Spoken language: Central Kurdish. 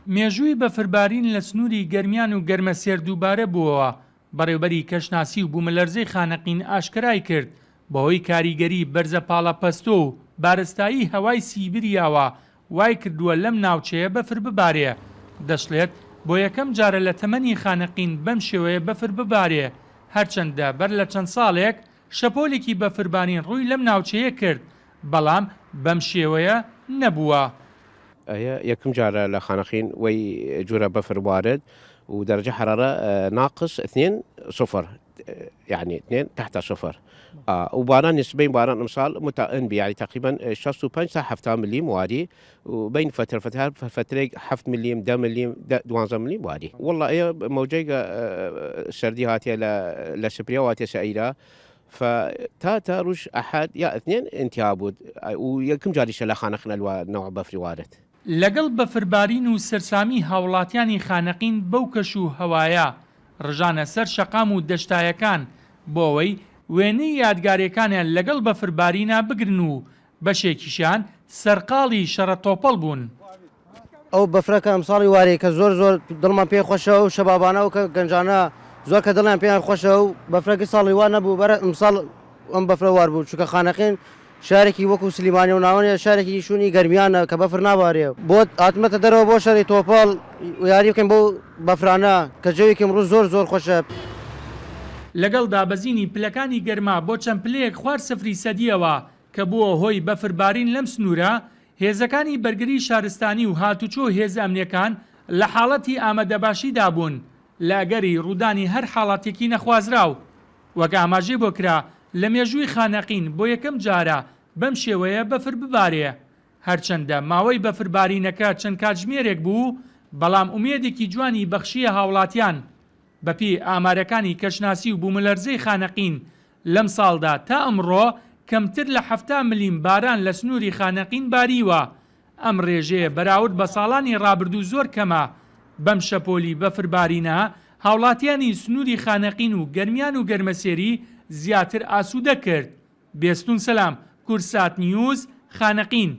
مێژووی بەفربارین لە سنووری گەرمیان و گەرمەسێر دووبارە بووەوە، بەڕێوبەری کەشناسی و بوومەلەرزەی خانەقین ئاشکرای کرد، بەهۆی کاریگەری بەرزە پاڵەپەستۆ و بارستایی هەوای سیبریاوە وایکردووە لەم ناوچەیە بەفر ببارێ، دەشڵێت، بۆ یەکەم جارە لە تەمەنی خانەقین بەم شێوەیە بەفر ببارێ، هەرچەندە بەر لە چەند ساڵێک شەپۆلێکی بەفربارین ڕووی لەم ناوچەیە کرد، بەڵام بەم شێوەیە نەبووە. ئەیە یەکم جارە لە خانەقین وەی جورە بەفر وارد و دەرەجە حەرارە ناقس اثنین صفر یعنی اثنين تحت صفر و باران نسبەی باران ئمساڵ متئن بی یعنی تقریبا 65 تا 70 ملیم واری و بین فترە فترە فترەیگ 7 ملیم 10 ملیم 12 ملیم واری والله ئەیە مەوجەیگ سەردی هاتیە لە لە سپریا هاتیەسە ئەیرا ف تا تا رووژ ئەحەد یا اثنین انتها بود و یەکم جاریشە لە خانەقین ئەلوا نەوع بەفری وارد. لەگەڵ بەفربارین و سەرسامی هاوڵاتیانی خانەقین بەو کەش و هەوایە، ڕژانە سەر شەقام و دەشتایەکان بۆ ئەوەی وێنەی یادگاریەکانیان لەگەڵ بەفربارینا بگرن و بەشێکیشیان سەرقاڵی شەڕە تۆپەڵ بوون. ئەو بەفرە کە ئەمساڵی واری کە زۆر زۆر دڵمان پێی خۆشە ئەو شەبابانە ئەو کە گەنجانە زۆر کە دڵیان پێیان خۆشە و بەفرە گشت ساڵی وا نەبوو بەر ئەمساڵ ئەم بەفرە وار بوو چونکە خانەقین شارێکی وەکو سلیمانی و ناوەنیە شارێکی شوونی گەرمیانە کە بەفر نابارێ بۆ هاتمەتە دەرەوە بۆ شەری تۆپەڵ و یاری بکەین بەو بەفرانە کە جەوێکی ئمڕوو زۆر زۆر خۆشە. لەگەڵ دابەزینی پلەکانی گەرما بۆ چەند پلەیەک خوار سفری سەدییەوە کە بووە هۆی بەفربارین لەم سنوورە، هێزەکانی بەرگری شارستانی و هاتوچۆ و هێزە ئەمنیەکان لە حاڵەتی ئامادەباشیدا بوون لە ئەگەری ڕوودانی هەر حاڵەتێکی نەخوازراو. وەک ئاماژەی بۆ کرا لە مێژووی خانەقین بۆ یەکەم جارە بەم شێوەیە بەفر ببارێ. هەرچەندە ماوەی بەفربارینەکە چەند کاتژمێرێک بوو، بەڵام ئومێدێکی جوانی بەخشییە هاوڵاتیان. بەپێی ئامارەکانی کەشناسی و بوومەلەرزەی خانەقین، لەمساڵدا تا ئەمڕۆ کەمتر لە 70 ملیم باران لە سنووری خانەقین باریوە، ئەم رێژەیە بەراورد بە ساڵانی رابردوو زۆر کەمە، بەم شەپۆلی بەفربارینە هاوڵاتیانی سنووری خانەقین و گەرمیان و گەرمەسێری زیاتر ئاسوودە کرد. بێستون سەلام، کوردسات نیوز، خانەقین.